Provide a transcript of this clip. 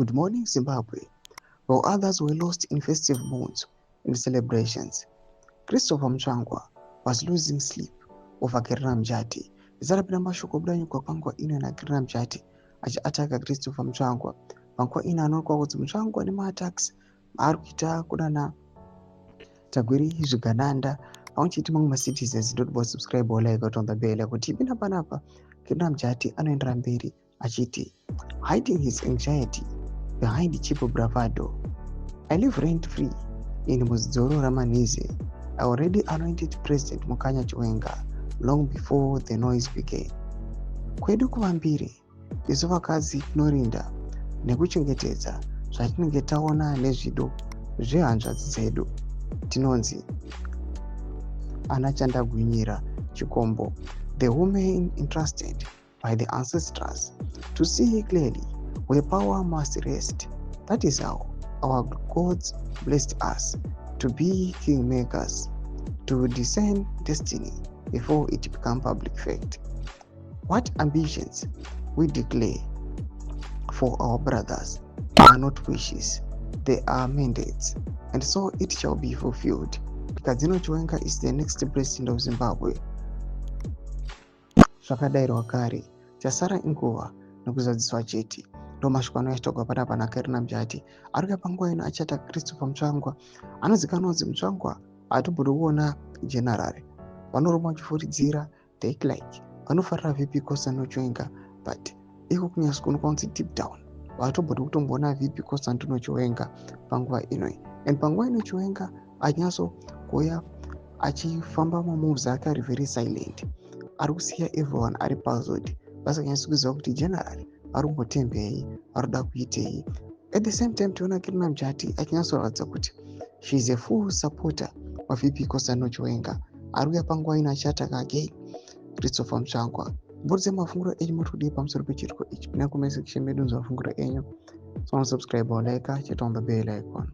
Good morning, Zimbabwe. While others were lost in festive moods and celebrations, Christopher Mutsvangwa was losing sleep over Kerina Mujati. Zvisarapira mashoko budanyugwa panguva ino naKerina Mujati achiataka Christopher Mutsvangwa. Panguva ino anoonekwa kuti Mutsvangwa nemaattacks aari kuita kunana Tagwirei, zvigananda pamwe chete mamwe macitizens. Ndoti subscribe or like on the bell kuti ipinda panapa. Kerina Mujati anoendera mberi achiti, hiding his anxiety behind cheap bravado, "I live rent free in Mudzoro raManize. I already anointed President Mukanya Chiwenga long before the noise began. Kwedu kuvambiri, isu vakadzi tinorinda nekuchengetedza zvatinenge taona nezvido zvehanzvadzi dzedu. Tinonzi ana chandagwinyira chikombo, the women entrusted by the ancestors to see clearly where power must rest. That is how our gods blessed us to be kingmakers, to discern destiny before it become public fact. What ambitions we declare for our brothers are not wishes, they are mandates, and so it shall be fulfilled. Kadzino Chiwenga is the next president of Zimbabwe. Zvakadayirwa kare, chasara inguva nokuzadziswa chete." Ndo mashoko anoyachitogwa panapa naKerina Mujati. Ari kuya panguva ino achata Christopher Mutsvangwa. Anozikanwa kunzi Mutsvangwa hatombodi kuona general vanoruma vachifuridzira. They like vanofarira VP Constantino Chiwenga, but iko kunyasi kuonekwa kunzi deep down vatombodi kutomboona VP Constantino Chiwenga panguva inoi. And panguva ino Chiwenga achinyatso kuuya achifamba mamoves ake ari very silent, ari kusiya everyone ari puzzled, vasinganyatsi kuziva kuti general vari kumbotembei, vari kuda kuitei. At the same time tiona Kirina Mujati achinyatsoratidza kuti she is a full supporter waVP Constantino Chiwenga. Ari kuuya panguva ino achiataka again Christopher Mutsvangwa. Buritse mafunguro enyu, muri kudii pamusoro pechiriko ichi? Pinda comment section medu, nzwa mafunguro enyu. So subscribe or like, cheta on the bell icon.